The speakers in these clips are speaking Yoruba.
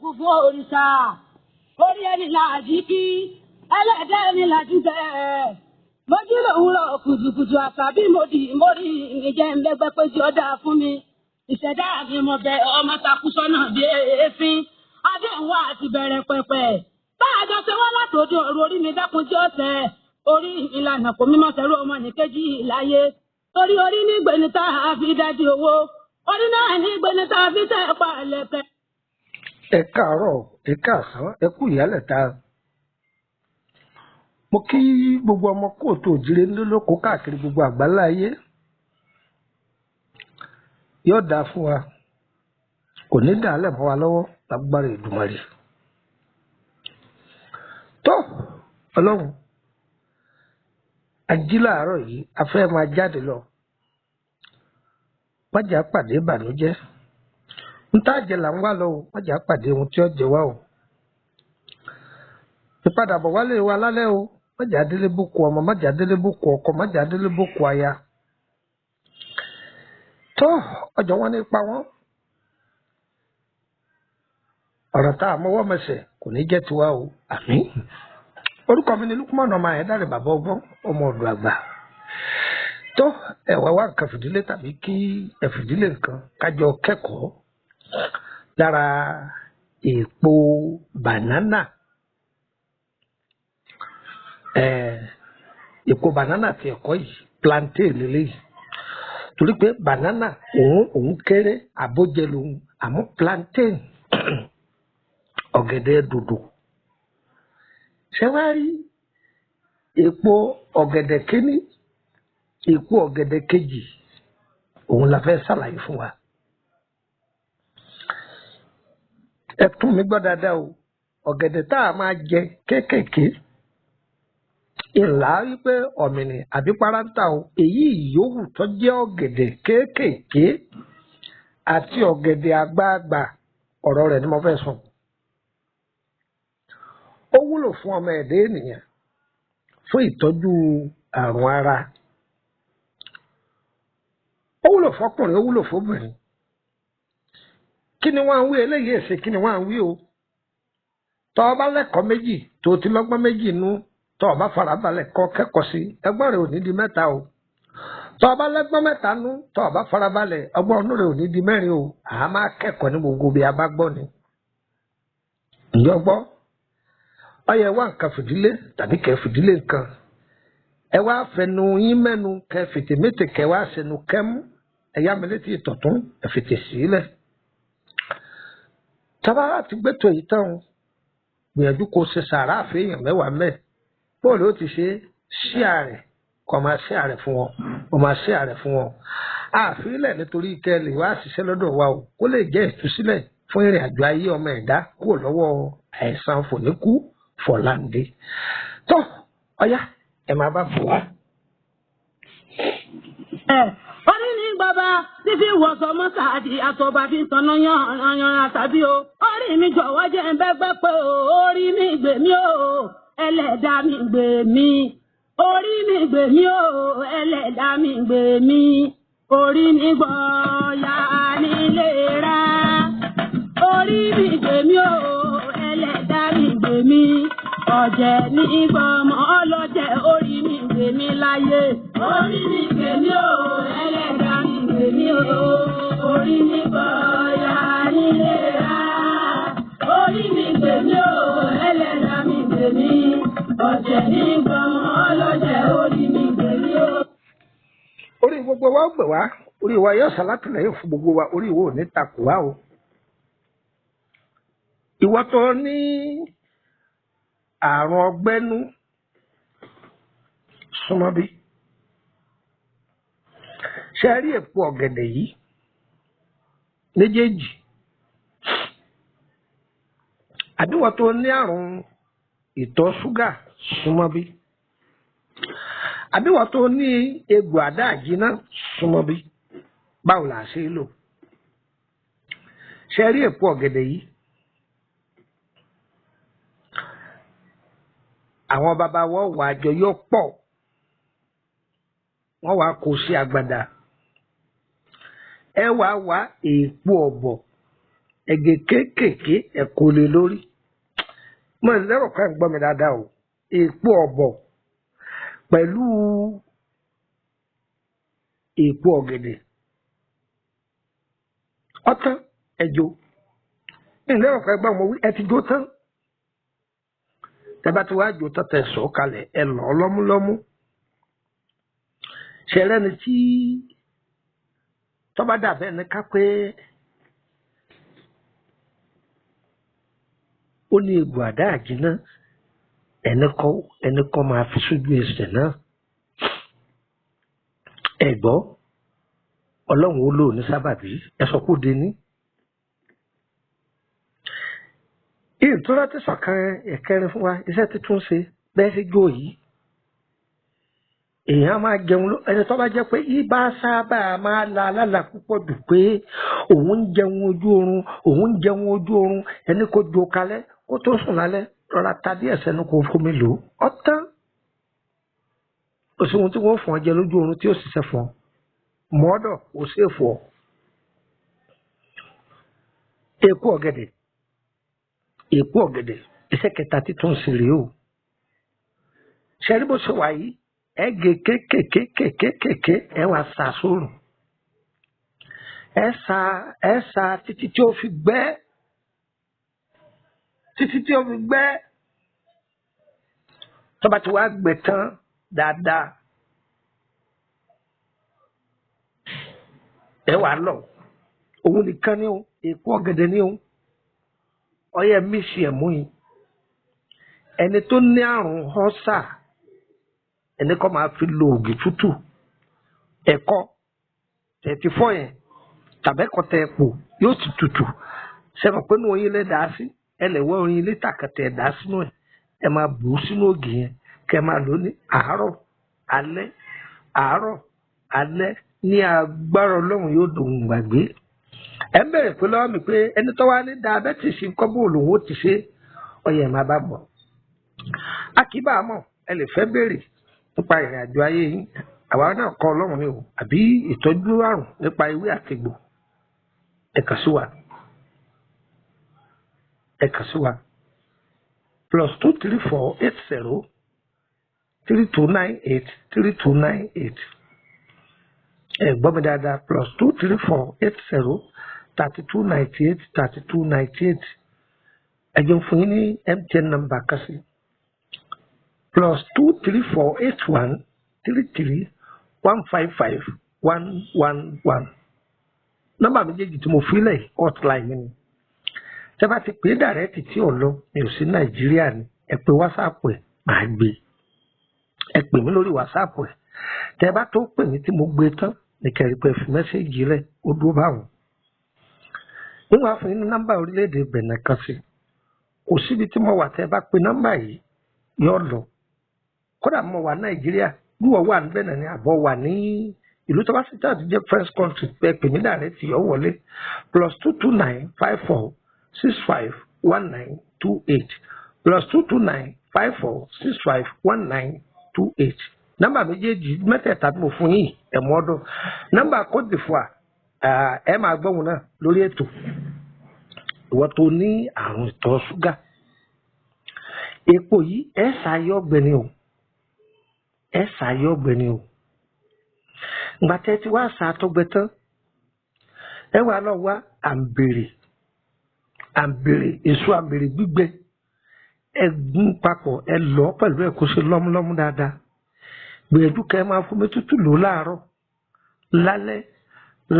Kù fún òrìṣà orí ẹni làjí kí ẹlẹ́dẹ́ ẹni làjú bẹ́ẹ̀. Mo jí lòwúrọ̀ kùtùkùtù àṣà bí mo dì mórí mi jẹ́ ń bẹ́gbẹ́ pé tí ó dáa fún mi. Ìṣẹ̀dá mi mo bẹ ọmọ takú sọ́nà bí èéfín. Adéhùn àti bẹ̀rẹ̀ pẹ̀pẹ̀. Bá a jọ ṣe wọ́n látòdì ọ̀rọ̀ orí mi dákun tí ó tẹ̀. Orí ìlànà kò mímọ́ sẹ́rú ọmọ nìkejì láyé. Torí orí ní gbẹ̀ni tá a fi dájú owó. Orí náà ní gbẹ̀ni tá a fi tẹ̀ pa ẹ̀lẹ́kẹ̀. Ẹ káàárọ̀, ẹ káàsán, ẹ kú ìyálẹ̀ta. Mo kí gbogbo ọmọ kóòtù òjìrè ńlọ́lọ́kọ̀ káàkiri gbogbo àgbáńlá ayé. Yóò dáa fún wa, kò ní dàálẹ̀ mọ́ wa lọ́wọ́ lágbára Èdùmàrè. Tó Ọlọ́run, ají láàárọ̀ yìí, a fẹ́ máa jáde lọ. Má jẹ́ á pàdé ìbànújẹ́. Ń tá jẹ là ń wá lọ o, má jẹ́ á pàdé ohun tí ó jẹ wá o. Ìpadàbọ̀ wálé wa lálẹ́ o, má jẹ́ á délé bókú ọmọ, má jẹ́ á délé bókú ọkọ, má jẹ́ á délé bókú aya. Tó ọjọ́ wọn ní pa wọ́n. Ọ̀rọ̀ tá a mọwọ́ mẹsẹ̀ kò ní jẹ́ tiwa o, àmín. Orúkọ mi ni Lukman ọmọ Ayédáre bàbá ọgbọ́n ọmọ ọ̀dọ̀ àgbà. Tó ẹ̀wà wá nǹkan fìdílé tàbí kí ẹ fìdílé nǹkan kájọ kẹ́kọ̀ọ́ lára èèpo bànánà. Èèpo bànánà ti ẹ̀kọ́ yìí plantain lélẹ́yìí. Torí pé bànánà òun kéré àbójẹ lòun, àmọ́ plantain ọ̀gẹ̀dẹ̀ dòdò. Ṣé wàá rí èèpo ọ̀gẹ̀dẹ̀ kínní, èèpo ọ̀gẹ̀dẹ̀ kejì, òun la fẹ́ ṣàlàyé fún wa. Ẹ tún mi gbọ́ dáadáa o, ọ̀gẹ̀dẹ̀ tá a máa jẹ kéékèèké, ìlà wípé ọ̀mìnì àbí páráǹtà o, èyí ìyówù tó jẹ́ ọ̀gẹ̀dẹ̀ kéékèèké àti ọ̀gẹ̀dẹ̀ àgbagbà, ọ̀rọ̀ rẹ̀ ni mo fẹ́ sọ. Ó wúlò fún ọmọ ẹ̀dá ènìyàn fún ìtọ́jú àrùn ara. Ó wúlò fọkùnrin, ó wúlò fóbìnrin. Kí ni wọ́n ń wí eléyìí èsì, kí ni wọ́n ń wí o? Tọ́ ọ bá lẹ́kọ̀ọ́ méjì tó ti lọ́gbọ́n méjì nú, tọ́ ọ bá farabalẹ̀ kọ́ kẹ́kọ̀ọ́ sí, ẹgbọ́n rẹ̀ ò ní di mẹ́ta o. Tọ́ ọ bá lẹ́gbọ́n mẹ́ta nú, tọ́ ọ bá farabalẹ̀, ọgbọ́n ọdún rẹ̀ ò ní di mẹ́rin o. À máa kẹ́kọ̀ọ́ ní gbogbo bí a bá gbọ́ ni. Ǹjọ́ gbọ́? Ó yẹ wá nǹkan fìdílé tàbí kẹ́ fìdílé nǹkan. Ẹ wá fẹnu yín mẹ́nu kẹ́ fètè mété kẹ́ wá sẹnu kẹ́mú. Ẹ yá mi létí ìtọ̀tún, ẹ fètè sílẹ̀. Tábà ti gbẹ́tọ̀ yìí tán o, gbìyànjú kó ṣe sàrà àfihàn mẹ́wàá mẹ́. Bóòlù ó ti ṣe ṣíà rẹ̀, kó máa ṣíà rẹ̀ fún wọn, kó máa ṣíà rẹ̀ fún wọn. Àfihàn nítorí kẹ́ lè wá ṣiṣẹ́ lọ́dọ̀ wa o, kó lè jẹ́ ìtúsílẹ̀ fún ìrìn àjò ayé ọmọ ẹ̀dá kúrò lọ́wọ́ àìsàn fòníkú fọ̀láǹdé. Tó ọ̀yá ẹ máa bá bò wá. Orí ní bàbá fífi wọ̀sọ̀ mọ́sáàdì àtọ̀bà fi ń tanná yanran tàbí o. Orí mi jọ̀wọ́ jẹ́ ń bẹ́gbẹ́ pé o, orí mi gbè mí o, ẹlẹ́dàá mi gbè mí. Orí mi gbè mí o, ẹlẹ́dàá mi gbè mí. Orí mi gbọ̀ọ́yà nílé rà. Orí mi gbè mí o, ẹlẹ́dàá mi gbè mí. Ọ̀jẹ̀ ní gbọmọ ọlọ́jẹ̀, orí mi gbè mí láyé. Orí mi gbè mí o, ẹlẹ́dàá mi gbè mí o. Orí mi gbọ̀ọ́yà nílé rà. Orí mi gbè mí o, ẹlẹ́dàá mi gbè mí. Ọ̀jẹ̀ ní gbọmọ ọlọ́jẹ̀, orí mi gbè mí o. Orí gbogbo wa ó gbè wá, orí wa yóò ṣàlátìlẹ́yìn fún gbogbo wa, orí ìwọ ò ní takò wá o. Ìwọ tó ní àrùn ọgbẹ́nú súnmọ́ bí. Ṣé ẹ rí èpo ọ̀gẹ̀dẹ̀ yìí méjèèjì? Àbí ìwọ tó ní àrùn ìtọ̀ ṣúgà súnmọ́ bí. Àbí ìwọ tó ní egbò àdá àjínà súnmọ́ bí. Báwo là á ṣe é lò? Ṣé ẹ rí èpo ọ̀gẹ̀dẹ̀ yìí? Àwọn bàbá wọn wà àjọ yóò pọ̀, wọ́n wàá kó sí agbada. Ẹ wàá wá èèpo ọ̀bọ̀ Ẹ̀gẹ́ kéékèèké ẹ kó lé lórí. Mo lérò pé ń gbọ́ mi dáadáa o. Èpo ọ̀bọ̀ pẹ̀lú èpo ọ̀gẹ̀dẹ̀. Ọ̀tán ẹ̀jọ̀. Ìlérò pé gbọ́ mo wí ẹ ti jó tán. Tẹ́ bá ti wá jó tán tẹ́ sọ̀ kalẹ̀ ẹ lọ́ lọ́múlọ́mú. Ṣẹlẹ́ ni tí tọ́ba dàbẹ́ ni ká pé ó ní egbò àdá àjìná ẹni kọ́ máa fi sójú ẹsẹ̀ náà. Ẹ gbọ́, Ọlọ́run ó lò ní sábàbí ẹ sọ kó dení. Ìtura ti sọ̀kan ẹ̀kẹrin fún wa iṣẹ́ tuntun ṣe bẹ́ẹ̀ ṣe jó yìí. Èèyàn máa jẹun ẹni tó bá jẹ́ pé ibà sábà máa la alálà púpọ̀ jù pé òun ń jẹun ojú oorun, òun ń jẹun ojú oorun, ẹni kò jó kalẹ̀ kó tó sùn lálẹ́ rọra ta díẹ̀ sẹ́nu kó fomi lò ó. Ọ̀tán kò sí ohun tí wọ́n fún ọ jẹ lójú oorun tí ó ṣiṣẹ́ fún ọ. Mọ́ọ́dọ̀ kò sí èfò ọ. Èpo ọ̀gẹ̀dẹ̀, èpo ọ̀gẹ̀dẹ̀ iṣẹ́ kẹta títún sí rèé o. Ṣẹ́rí bó ṣe wà yìí, ẹ gé kékèkékèkékèké ẹ wá sa sóòrùn. Ẹ sa títí tí ó fi gbẹ, títí tí ó fi gbẹ. Tó bá ti wá gbẹ tán dáadáa, ẹ wá lọ. Òun nìkan ni o, èpo ọ̀gẹ̀dẹ̀ ni o. Ọyẹ mísì ẹ̀ mú yín. Ẹni tó ní àrùn ọ́sà, ẹni kọ́ máa fi lo ògì tútù, ẹ̀kọ 34 yẹn tàbẹ́kọ tẹ pò yóò ti tutù. Sẹ́mi pé ní oyin lè dà á sí, ẹ lè wọ oyin lítà kẹtẹ dà á sínú ẹ̀, ẹ máa bù ú sínú ògì yẹn kẹ máa lò ó ní àárọ̀ alẹ́, àárọ̀ alẹ́. Ní agbára Ọlọ́run yóò dòun gbàgbé. Ẹ ń bẹ̀rẹ̀ pé lọ́wọ́ mi pé ẹni tó wá ní diabetes ń kọ́ bó lòun ó ti ṣe, ọyẹ máa bá bọ̀. A kì í bá a mọ̀, ẹ lè fẹ́ béèrè nípa ìrìn àjò ayé yín. Àwa náà kọ́ Ọlọ́run ni o, àbí ìtọ́jú àrùn nípa ewé àtegbò. Ẹ kàn sí wa. Ẹ kàn sí wa. +234 80 3298 3298. Ẹ gbọ́ mi dáadáa, +234 80 3298 3298. Ẹ jẹun fún yín ní MTN number kan sí. +234 81 33 155 111. Nọ́mbà méjèèjì tí mo fi lẹ̀ hotline mi ni. Tẹ́ bá ti pè é dàrẹ́tì tí ò lọ, mi ò sí Nàìjíríà ni. Ẹ pè WhatsApp ẹ̀, màá gbé. Ẹ pè mí lórí WhatsApp ẹ̀. Tẹ́ bá tó pè mí tí mo gbé tán, ní kẹrin pé fi mẹ́sẹ̀gì rẹ̀ ó dúró báwọn. Níwọ̀n á fún yín ní nọ́mbà orílẹ̀-èdè Benin kan sí. Kò síbi tí mo wà tẹ́ bá pe nọ́mbà yìí yóò lọ. Kódà mo wà Nàìjíríà, bí wọ́n wà ní Benin ni àbọ̀ wà ní ìlú tó bá sì jáde jẹ́ French country, ẹ pè mí dàrẹ́tì yóò wọlé. +229 54 65 1928. +229 54 65 1928. Nọ́mbà méjèèjì mẹ́tẹ̀ẹ̀ta tí mo fún yín ẹ̀mú ọdún. Nọ́mbà Côte d'Ivoire, ẹ máa gbọ́ wọn náà lórí ètò. Ìwọ tó ní àrùn ìtọ̀ ṣúgà, epo yìí ẹ ṣàyọ̀ ọ̀gbẹ́ni o, ẹ ṣàyọ̀ ọ̀gbẹ́ni o. Ìgbà tẹ́ ti wá ṣà tọgbẹ tán, ẹ wà lọ wá àǹbèrè, àǹbèrè, èso àǹbèrè gbígbẹ, ẹ gún papọ̀, ẹ lọ̀ pẹ̀lú ẹ kó ṣe lọ́múlọ́mú dáadáa. Gbìyànjú kẹ́ ẹ máa fún mi tútù lò láàárọ̀ lálẹ́,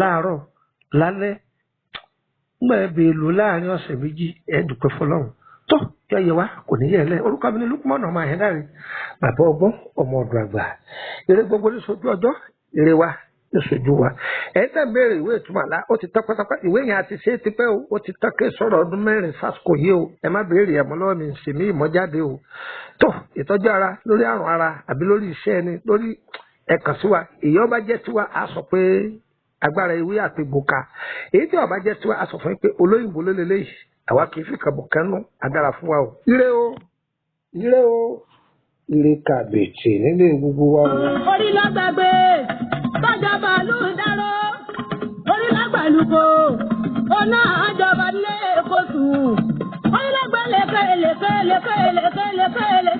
láàárọ̀ lálẹ́. Nígbà ẹ bèè lò láàárín ọ̀sẹ̀ méjì, ẹ dúpẹ́ fọ́lọ́run. Tó yọ yẹ wá kò ní yẹ lẹ. Orúkọ mi ni Lukman ọmọ Àyàndáre, bàbá ọgbọ́n, ọmọ ọ̀dọ̀ àgbà. Eré gbogbo ní sojú ọjọ́, eré wa ní sojú wa. Ẹ tẹ́ ń béèrè ìwé ìtumọ̀ àlá, ó ti tán pátápátá. Ìwé yẹn àti ṣe é ti pẹ́ o, ó ti tán kí sọ̀rọ̀ ọdún mẹ́rin sásìkò yìí o. Ẹ má béèrè ẹ̀mọ́ lọ́wọ́ mi, ṣèmí ìmọ̀jáde o. Tó ìtọ́jú ara lórí àrùn ara àbí lórí iṣẹ́ ẹni lórí ẹ kàn sí wa. Èyí ọba jẹ́ tiwa, a sọ pé agbára ewé àti gbòka. Èyí tí ọba jẹ́ tiwa, a sọ fún yín pé olóyìnbó ló lélẹ́yìí. Àwa kì í fi kàbọ̀ kánú, agbára fún wa o. Ire o, ire o, ire kàbètì nílé gbogbo wa o. Orí lágbàgbé tọ́jà bàálù dáró, orí lágbàlùkò, ọ̀nà àjọba. lé kóṣù. Onílẹ̀gbẹ́ lẹ́kẹ́ lẹ́kẹ́ lẹ́kẹ́ lẹ́kẹ́ lẹ́kẹ́.